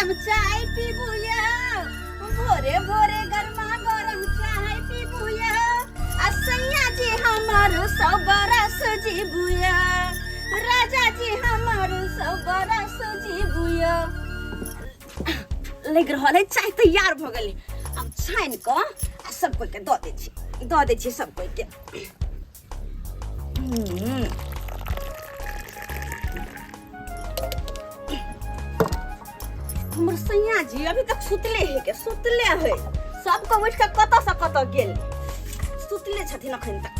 गरम चाय पीबू यौ, भोरे भोरे गरमा गरम चाय पीबू यौ, आ सैया जी हमर सौ बरस जीबू यौ, राजा जी हमर सौ बरस जीबू यौ। लागि रहल है चाय तैयार भऽ गेलै। आब छानि कऽ आ सब कोइ के दऽ दै छी, दऽ दै छी सब कोइ के। हमर सैया जी अभी तक सुतले है के सुतले है, सबके उठि कऽ कतऽ से कतऽ गेल, सुतले छथिन अखन तक।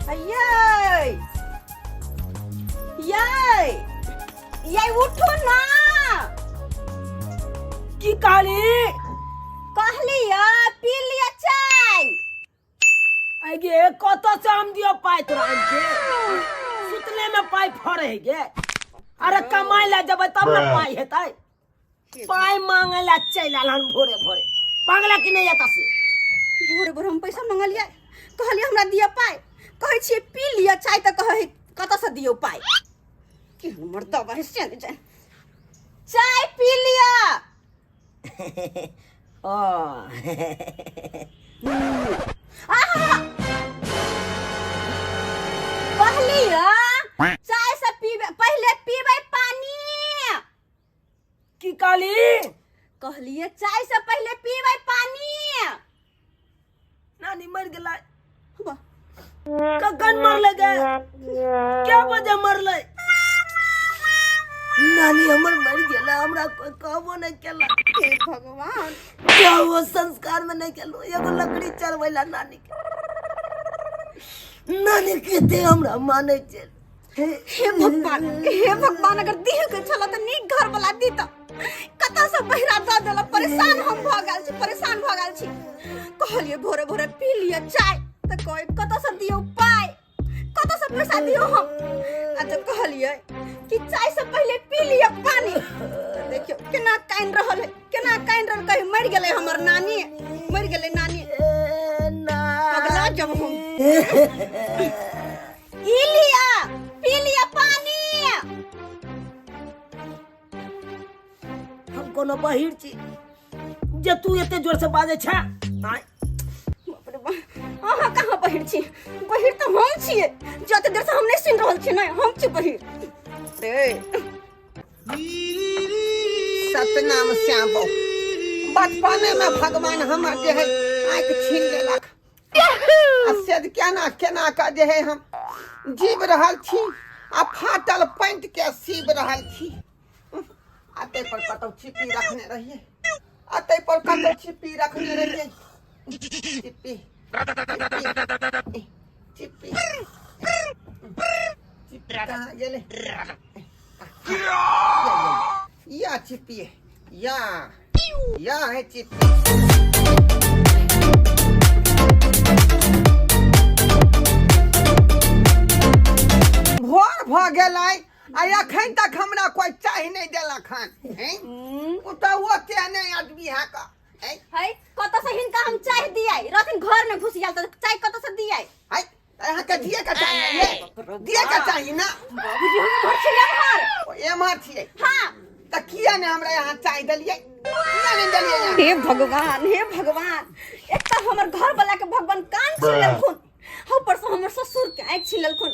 अयै यै यै उठू ना। की कहली? कहली या पी लिया चाय। आगे कतऽ से हम दियो पाइ तोरा आनि के? सुतले में पाइ फड़े है गे। अरे कमाइ ला जेबै तब ने पाइ हेतै। पाइ मांगे ला चलि आयल हन भोरे भोरे। मांगला कि नहि एतऽ से? भोरे भोरे हम पैसा मंगलियै, कहलियै हमरा दिअ पाइ, कहै छियै पी लिअ चाय तऽ कहै कतऽ से दियौ पाइ। केहन मर्दबा है से नहि जानि। चाय पी लिअ। ओ आहा! कहलियै चाय से पीबे पहिले पीबै पानी। की कहली? कहलियै चाय से पहिले पीबै पानी। नानी मर गेलै। वाह। कखन मरलै गे? क्या बजे मरलै? नानी हमर मर गेलै, हमरा कोई कहबो नहि केलक। हे भगवान। क्या वो संस्कार में नहीं केलहुँ, एगो लकड़ी चढ़बैला नानी के। नानी कते हमरा मानै छै। हे भगवान, हे भगवान, अगर देह के छल तऽ नीक घर वाला दी तऽ कतऽ से बहिरा दऽ देलक। परेशान हम भऽ गेल छी, परेशान भऽ गेल छी। कहलियै भोरे भोरे पी लिअ चाय तऽ कहै कतऽ से दियौ पाइ, कतऽ से पैसा दियौ हम। आ जब कहलियै कि चाय से पहिले पी लिअ पानी, तऽ देखियौ केना कानि रहल है, केना कानि रहल, कहीं मरि गेलै हमर नानी, मरि गेलै नानी। अगला जब हम ई लिअ पी लिअ पानी। हम कोनो बहिर छी जे तू एते जोर से बाजै छे? आँय। बाप रे बाप, अहाँ कहाँ बहिर छी? बहिर तऽ हम छियै, जते देर से हम नहि सुनि रहल छी, नहि हम छी बहिर रे। सतनाम श्याम। बचपने में भगवान हमर जे है आँखि छीन लेलक, आ से केना केना कऽ जे है हम जीव रहल छी आ फाटल पैंट के सीब रहल छी। आ ताहि पर कतौ छिपी रखने रहियै, आ ताहि पर कतौ छिपी रखने रहियै। छिपी छिपी छिपी छिपी कहाँ गेलै? या छिपी, या या है छिपी। भोर भऽ गेलै आ एखन तक हमरा कोइ चाय नहि देलक हन। हैं? ओ तऽ ओते नहि आदमी है का, हैं? है कतऽ से हिनका हम चाय दियाई? रहथिन घर में घुस गेल तऽ चाय कतऽ से दियाई? है, अहाँके दिए के चाही ने, दिए के चाही ना। बाबूजी हम घर छियै एम्हर। ओ, एम्हर छियै? हाँ। तऽ किया ने हमरा यहाँ चाय देलियै? किया नहि देलियै यहाँ? हे भगवान, हे भगवान, एक तऽ हमर घर वाला के भगवान कान छीन लेलखुन, ऊपर से हमर ससुर के आँखि छीन लेलखुन।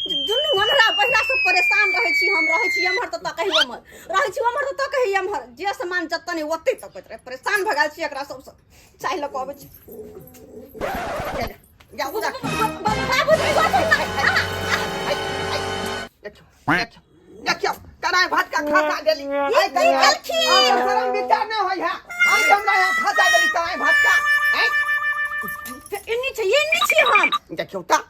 दुनू अन्हरा बहिरा से परेशान रहै छी हम। रहै छी एम्हर तऽ तकै एम्हर, रहै छी ओम्हर तऽ तकै एम्हर, जे सामान जतऽ नहि ओतै तकैत रहै। परेशान भऽ गेल छी एकरा सबसँ। चाय लऽ कऽ अबै छी। जाउ जा। बाबूजी, देखियौ देखियौ देखियौ, तराय भात का खसा देली। ई की केलखिन? शरम विचार नहि होइ है। आइ हमरा यहाँ खसा देली तराय भात का, आँय? एन्नी छै, एन्नी छी हम। देखियौ तऽ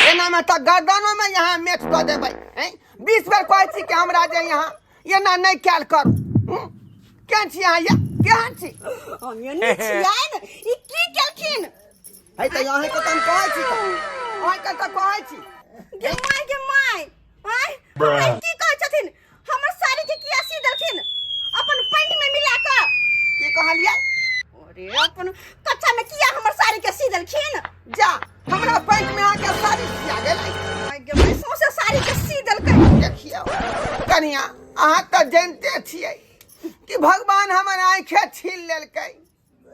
एना में तऽ गर्दनो में यहाँ मेट कऽ देबै। आँय, 20 बेर कहै छी कि हमरा जे यहाँ एना नहि कयल करू। केहन छी अहाँ? या केहन छी? हम एन्नी छियै ने, ई की केलखिन? है तऽ अहाँके तऽ हम कहै छी, तऽ अहाँके तऽ कहै छी। गे माय, गे माय, आँय, हमरा ई की कहै छथिन? हमर साड़ी के किया सी देलखिन अपन पैंट में मिला कऽ? की कहलियै? अरे अपन कच्चा में किया हमर साड़ी के सी देलखिन? जा, हमरा पैंट में अहाँके साड़ी सिया गेलै? माय गे माय, सौंसे साड़ी के सी देलकै। देखियौ कनिया, अहाँ तऽ जानिते छियै कि भगवान हमर आँखे छीन लेलकै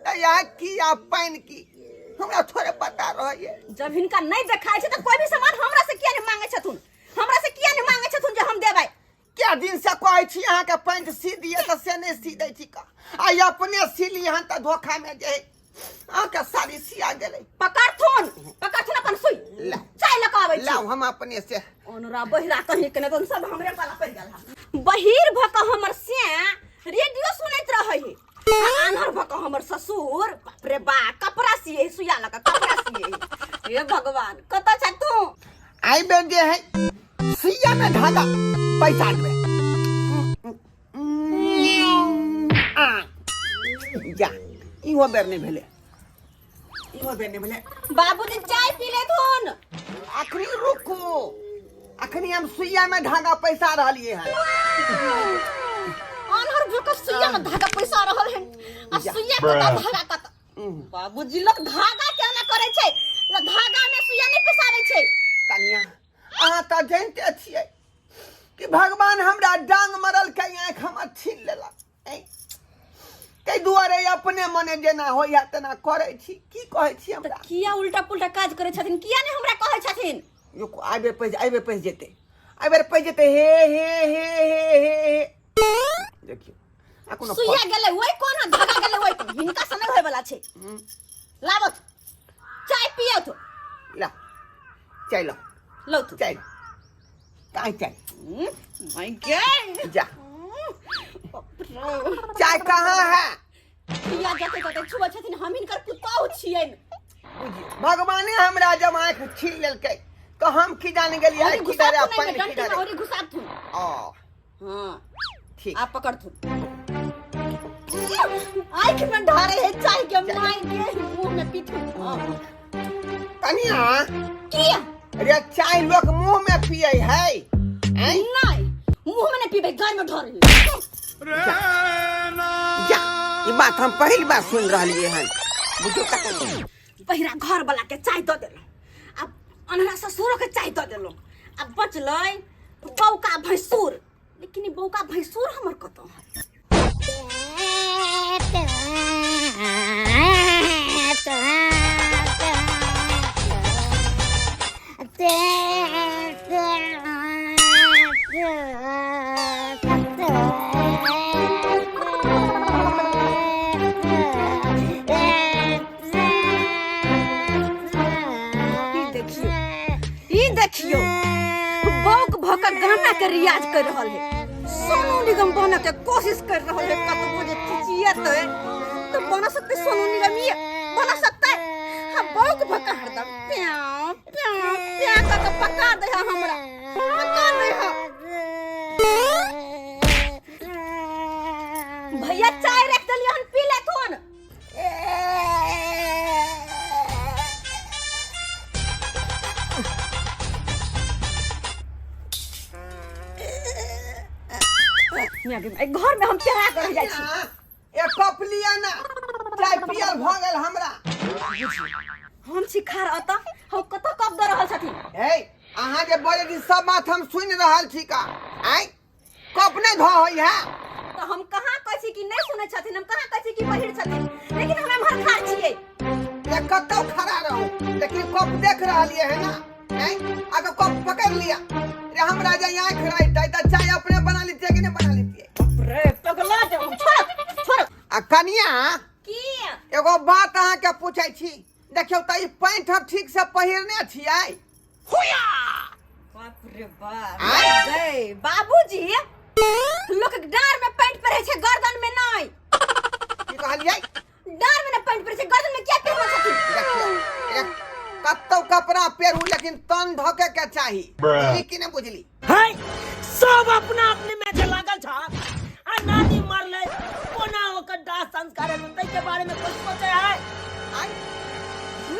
तऽ आँखि की आ पानि की हमरा थोड़े पता रहैए। जब हिनका नहीं देखाय छै तऽ कोई भी सामान हमरा से किया नहीं मांगे छथुन, हमरा से किया नहीं मांगे छथुन जे हम देबै? क्या दिन से कहै छी अहाँके पैंट सी दिअ तऽ से नहि सी दै छी का, आइ अपने सीली हन तऽ धोखामे जे अहाँके साड़ी सिया गेलै। पकड़थुन, पकड़थुन अपन सुई। ला। चाय लऽ कऽ आबै छी। लाउ हम अपने से। ओनरा बहिरा कहीं के नहि, सब हमरे पाला पड़ि गेल हन। बहिर भऽ कऽ हमर से रेडियो सुनैत रहै है, आ आन्हर भऽ कऽ हमर ससुर बाप रे बा कपड़ा सिए, सुइया लऽ कऽ कपड़ा सिए। हे भगवान, कतऽ छ तू? आइ बेर जे है सुइया में धागा पैसा देबै। आ, जा, इहो बेर नहि भेलै, इहो बेर नहि भेलै। बाबूजी चाय पी लेथुन। अखनी रुकू, अखनी हम सुइया में धागा पैसा रहलिए हन। आन्हर भऽ कऽ सुइया में धागा पैसा रहल हन, आ जा। सुइया कतऽ, धागा कतऽ? बाबूजी, लोक धागा केना करै छै? लोक धागा में सुइया नहि पैसाबै छै। कनिया, अहाँ तऽ जानिते छियै कि भगवान हमरा डांग मरलकै, आँखि हमर छीन लेलक। ताहि दुआरे अपने मने जेना होइए तेना करै छी। की कहै छी हमरा? किया उल्टा पुल्टा काज करै छथिन? किया नहि हमरा कहै छथिन? रुकू, आबे पैस, आबे पैस जेतै, आबे पैस जेतै। हे हे हे हे हे हे, देखियौ आ कोनो सुइया गेलै ओहि कोन, धागा गेलै ओहि कोन, हिनका से नहि होय वाला छै। लाबथ चाय पियथ। ला चाय लो। लौथ। चाय काहे चाय? माय गे। जा, चाय कहाँ है? किया जते तते छुबै छथिन? हम हिनकर पुतहु छियनि। बुझियौ, भगवाने हमरा जब आँखि छीन लेलकै तऽ हम की जान गेलियै औरी किधर है घुसाथुन पानि एहिमे डंटी किधर में है। औरी घुसाथुन। ओ हाँ। ठीक। आप पकड़थुन, आँख में ढारे है चाय के, माय के मुंह में पीथुन। हाँ। कनिया। किया? अरे चाय लोग मुंह में पिए है, हैं? नहीं, मुंह में नहीं पीबे, गाय में ढारे। जा, ई बात हम पहिल बार सुन रहलिए हन। बुझियौ कतौ पहिरा घर वाला के चाय दऽ देलहुँ, आब अन्हरा ससुरो के चाय दऽ देलहुँ, आब बचलै बौका भैंसुर। लेकिन ई बौका भैंसुर हमर कतऽ है? ई देखियो, ई देखियो, बौक भऽ कऽ गाना के रियाज कर रहल है, सोनू निगम बने के कोशिश कर रहल है। कतबो जे चिचियेतै तो बना सकते सोनू निगम? ये बना सकते? हाँ, बौक भऽ कऽ हरदम प्याव प्याव प्याव कऽ के पका दे है हमरा, पका दे है। भैया, चाय रख देलियै हन, पी लेथुन। घर में हम चढ़ा कर रह जाइ छी। एक कप लिया ना, चाय पियल भऽ गेल हमरा। हम छी खार अतऽ, हम कतऽ कप दऽ रहल छथिन? हे, अहाँ जे बजै छी सब बात हम सुनि रहल छी का। आँय, कप नहि धो होइ है? तऽ हम कहाँ कहै छी कि नहि सुनै छथिन? हम कहाँ कहै छी कि बहिर छथिन? लेकिन हम एम्हर खार छियै। ये कतौ खड़ा रहू, लेकिन कप देख रहलियै है ना? आँय, अगर कप पकड़ लिया रे, हमरा जे आँखि रहितै तऽ चाय अपने बना लितियै कि नहि बना लितियै? रे पगला जाऊ, छोड़ छोड़। आ कनिया। की? एगो बात अहाँके पूछै छी, देखियौ तऽ ई पैंट हम ठीक से पहिरने छियै? बाप रे बाप। आँय? गए बाबूजी, लोक डार में पैंट पहिरे छै, गर्दन में नहीं। की कहलियै? डार में ना पैंट पहिरे छै, गर्दन में किया पहिरने छथिन? देखियौ, एक कतौ कपड़ा पेरू लेकिन तन ढके के चाही। बुझली कि नहि बुझली? है सब अपना अपने में जे लागल छ, आ नानी मरले कोना ओकर दाह संस्कार हेतै ताहि के बारे में कुछ सोचे है? आय,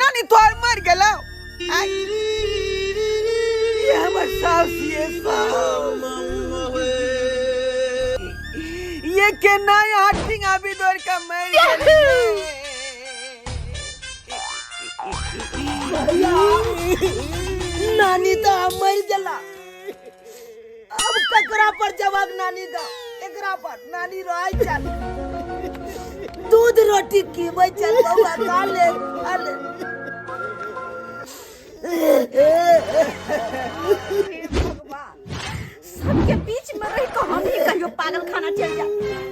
नानी तोहर मर गेलौ? आय, ये हमर सास, ये सास, ये केना यहाँ टिंगा भी दौड़ के मर गेलै। नानी तो मर गेला, अब ककरा पर जवाब नानी का? एकरा पर नानी रहै चल दूध रोटी खिबै चल बौआ खा ले खा ले। हे भगवान, सबके बीच में रह के हम ही कहियो पागल खाना चल जा,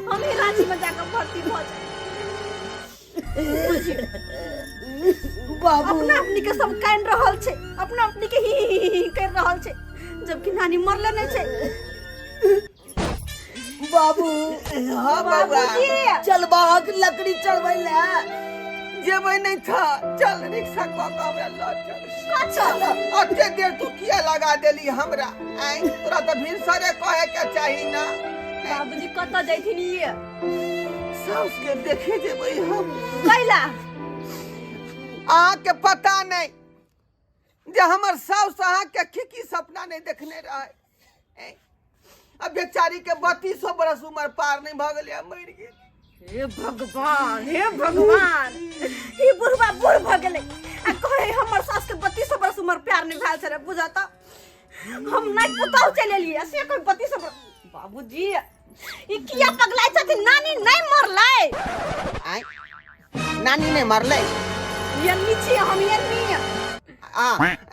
हम ही रांची में जाकर भर्ती भऽ जाए। बाबू अपना अपनी के सब कान रहल छै, अपना अपनी के ही ही ही ही कर रहल छै, जबकि नानी मरले नहीं छै। बाबू। हाँ बौआ। बाबूजी। चल बाहक लकड़ी चढ़बै ले। जेबै नहीं था, चल रिक्शा कऽ के हमरा लऽ चल। कतऽ? अते देर तू किया लगा देली हमरा? आँय, तोरा तऽ भिनसरे कहे के चाही ना। बाबूजी, कतऽ जैथिन ये? साउस के देखे जेबै हम। कैला? अहाँके पता नहीं जे हमर साउस अहाँके की की सपना नहीं देखने रहे। आ बेचारी के 32 बरस उमर पार नहीं भऽ गेलै आ मरि गेल। हे भगवान, हे भगवान, ई बुढ़वा बूढ़ भऽ गेलै आ कहे हमर सास के 32 बरस उमर प्यार नहीं भेल छलै। बुझा तऽ हम नहीं पुतहु चलि एलियै से कोई 32 बरस। बाबूजी, ई किया पगलाइ छथिन? नानी नहीं मरलै। आँय, नानी नहि मरलै? यन्नी छी हम, यन्नी। आ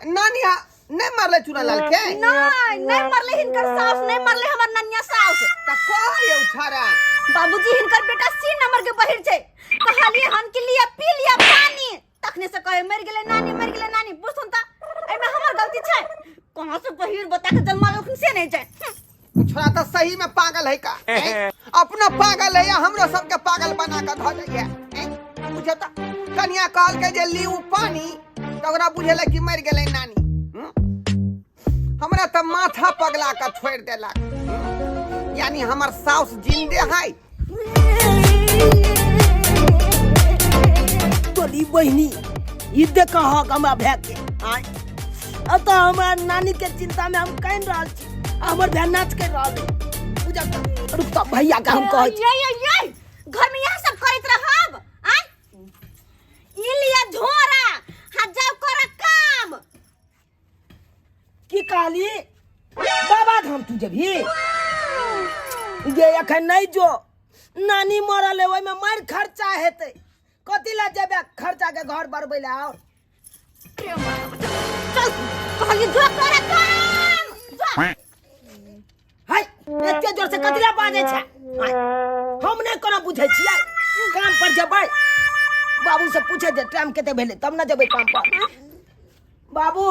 नानी आ नहि मरलै चूना लाल के? नहीं, नहीं मरलै। हिनकर सास नहीं मरलै, हमर ननिया सास। तऽ कहै यौ छाड़ा। बाबूजी, हिनकर बेटा सी नंबर के बहिर छै। कहलिए हन कि लिया पी लिया पानी, तखने से कहे मर गेलै नानी, मर गेलै नानी। बुझथुन त एमे हमर गलती छै? कहाँ से बहिर बता के जन्मा लोखन से नहीं जाए। उ छोड़ा तऽ सही में पागल है का? ऐं? अपनो पागल है या हमरो सबके पागल बना के धऽ दैया? ऐं? बुझौ तऽ कनिया कहलकै जे ली उ पानी, तऽ ओकरा बुझेलै कि मरि गेलै नानी। हम्म? हमरा तऽ माथा पगला के छोड़ि देलक। हम्म? यानी हमर साउस जिंदे है। तोरी बहिनी, ई देख हक हमरा भाय के। आय, अतः हमरा नानी के चिंता में हम कान रहल छी आ हमर भाय नाच कर रहल है। पूजा कर, रुक तऽ भैया के हम कहै छी। ये ये ये घर में यह सब करैत रहब? आय, ई लिया झोरा, हाँ, जाओ कर काम। की कहली? बाबा धाम तू जेबही? गे, एखन नहीं जो, नानी मरल है, ओहिमे मारि खर्चा हेतै। कथी लए जेबे खर्चा के घर बढ़बै लए? और चल, कहलिए जो कर काम, जो। है, एते जोर से कथी लए बाजै छै? आँय, हम नहि कोना बुझै छियै? काम पर जेबै, बाबू से पूछे जे टाइम कते भेलै, तब ने जेबै काम पर। बाबू,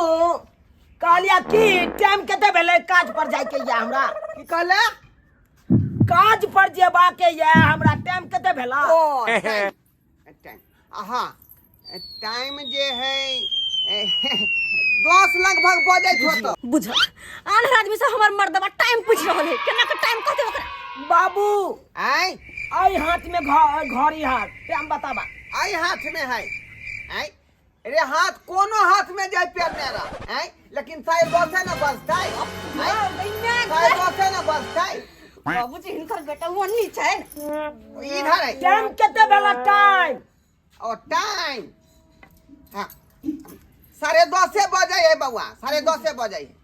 कहलिया की टाइम कते भेलै? काज पर जाइके या हमरा। की कहले? काज पर जेबाके या हमरा, टाइम कते भेला? ओ टाइम, टाइम, हाँ, टाइम जे है 10 लगभग बजै छौ तऽ। बुझल आन्हर आदमी से हमर मर्दबा टाइम पूछ रहल है, केना के टाइम कहते ओकरा? बाबू। आँय। एहि हाथ में घड़ी हाथ, टाइम बताबा। एहि हाथ में है? आँय रे, हाथ कोनो हाथ में जाय पेरने रह, आँय, लेकिन 10:30 ने बजतै। आँय, 10:30 ने बजतै। बाबूजी, हिनकर बेटा ओन्नी छै ने। इधर है। टाइम कते भेला, टाइम? और टाइम, हाँ, 10:30 बजे है बउआ, 10:30 बजे है।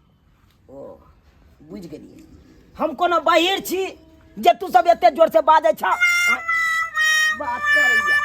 ओ, बुझि गेलियै। हम कोनो बहिर छी जे तू सब एते जोर से बाजै छ? बात करैया।